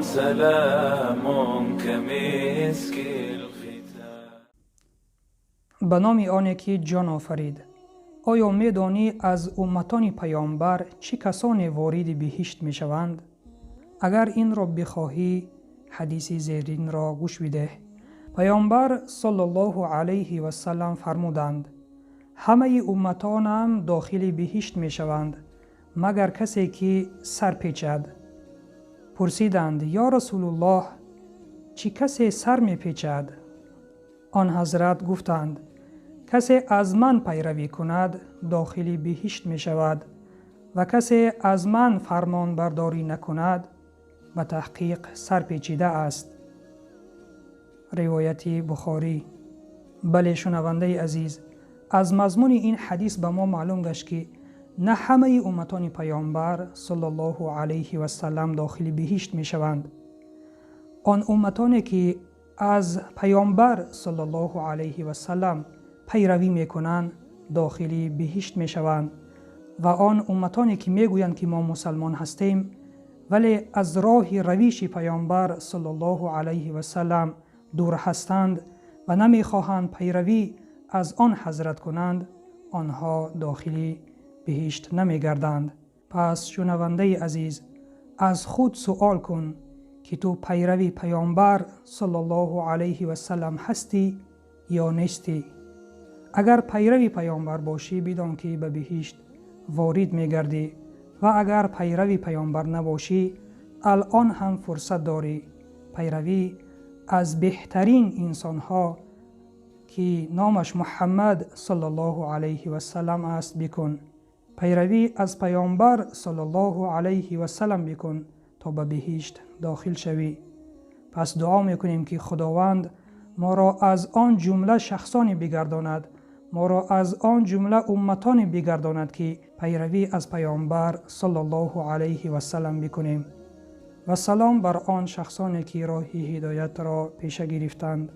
سلام كمسك الختام. Ба номи оне, ки ҷон офарид. Оё медонӣ, аз умматони паёмбар чӣ касоне вориди биҳишт мешаванд? Агар инро бихоҳӣ, ҳадиси зеринро гӯш бидеҳ. Паёмбар саллаллоҳу алайҳи васалам фармуданд: «Ҳамаи умматонам дохили биҳишт мешаванд, магар касе, ки сар печад». Пурсиданд: «Ё Расулуллоҳ, чӣ касе сар мепечад?» Он ҳазрат гуфтанд: «Касе аз ман пайравӣ кунад, дохили биҳишт мешавад ва касе аз ман фармонбардорӣ накунад, ба таҳқиқ сарпечида аст». Ривояти Бухорӣ. Бале, шунавандаи азиз, аз мазмуни ин ҳадис ба мо маълум гашт, ки на ҳамаи умматони паёмбар саллаллоҳу алайҳи васалам дохили биҳишт мешаванд. Он умматоне, ки аз паёмбар саллаллоҳу алайҳи васалам пайравӣ мекунанд, дохили биҳишт мешаванд ва он умматоне, ки мегӯянд, ки мо мусалмон ҳастем, вале аз роҳи равиши паёмбар саллаллоҳу алайҳи васалам дур ҳастанд ва намехоҳанд пайравӣ аз он ҳазрат кунанд, онҳо дохили биҳишт намегарданд. Пас, шунавандаи азиз, аз худ суол кун, ки ту пайрави паёмбар саллаллоҳу алайҳи васалам ҳастӣ ё нестӣ. Агар пайрави паёмбар бошӣ, бидон, ки ба биҳишт ворид мегардӣ ва агар пайрави паёмбар набошӣ, алъон ҳам фурсат дорӣ. Пайравӣ аз беҳтарин инсонҳо, ки номаш Муҳаммад саллаллоҳу алайҳи васалам аст, бикун. Пайравӣ аз паёмбар саллаллоҳу алайҳи васалам бикун, то ба биҳишт дохил шавӣ. Пас дуо мекунем, ки Худованд моро аз он ҷумла шахсоне бигардонад, моро аз он ҷумла умматоне бигардонад, ки пайравӣ аз паёмбар саллаллоҳу алайҳи васалам бикунем. Ва салом бар он шахсоне, ки роҳи ҳидоятро пеша гирифтанд.